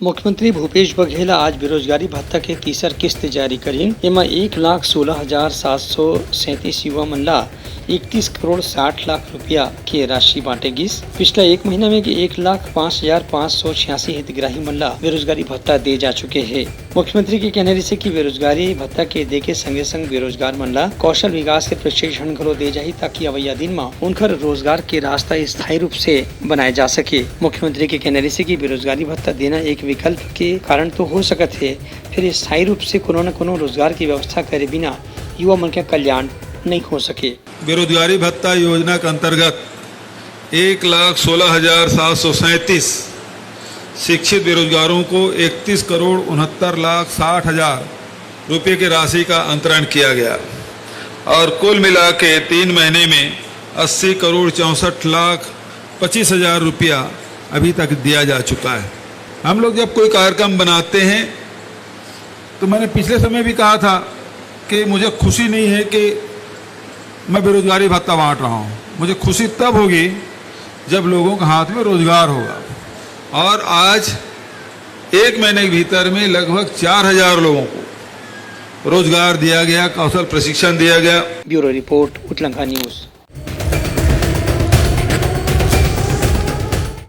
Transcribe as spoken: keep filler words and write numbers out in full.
मुख्यमंत्री भूपेश बघेल आज बेरोजगारी भत्ता के तीसर किस्त जारी करिन। एमा एक लाख सोलह हजार सात सौ सैंतीस युवा मन ला इकतीस करोड़ साठ लाख रुपया के राशि बांटे गिस। पिछला एक महीना में एक लाख पाँच हजार पाँच सौ छियासी हितग्राही मन ला बेरोजगारी भत्ता दे जा चुके हे। मुख्यमंत्री के कहना रहिसे कि बेरोजगारी भत्ता के दे के संगे संग बेरोजगार मन ला कौशल विकास के प्रशिक्षण घलो दे जाही, ताकि अवइया दिन म उनकर रोजगार के रास्ता स्थायी रूप से बनाए जा सके। मुख्यमंत्री के कहना रहिसे कि बेरोजगारी भत्ता देना एक विकल्प के कारण तो हो सकत हे, फेर स्थायी रूप से कोनो न कोनो रोजगार की व्यवस्था करे बिना युवा मन के कल्याण नहीं हो सके। बेरोजगारी भत्ता योजना के अंतर्गत एक लाख सोलह हजार सात सौ सैंतीस शिक्षित बेरोजगारों को इकतीस करोड़ उनहत्तर लाख साठ हजार रुपये की राशि का अंतरण किया गया और कुल मिला के तीन महीने में अस्सी करोड़ चौंसठ लाख पच्चीस हजार रुपया अभी तक दिया जा चुका है। हम लोग जब कोई कार्यक्रम बनाते हैं तो मैंने पिछले समय भी कहा था कि मुझे खुशी नहीं है कि मैं बेरोजगारी भत्ता बांट रहा हूँ। मुझे खुशी तब होगी जब लोगों के हाथ में रोजगार होगा। और आज एक महीने के भीतर में लगभग चार हजार लोगों को रोजगार दिया गया, कौशल प्रशिक्षण दिया गया। Bureau report, Utlanka news.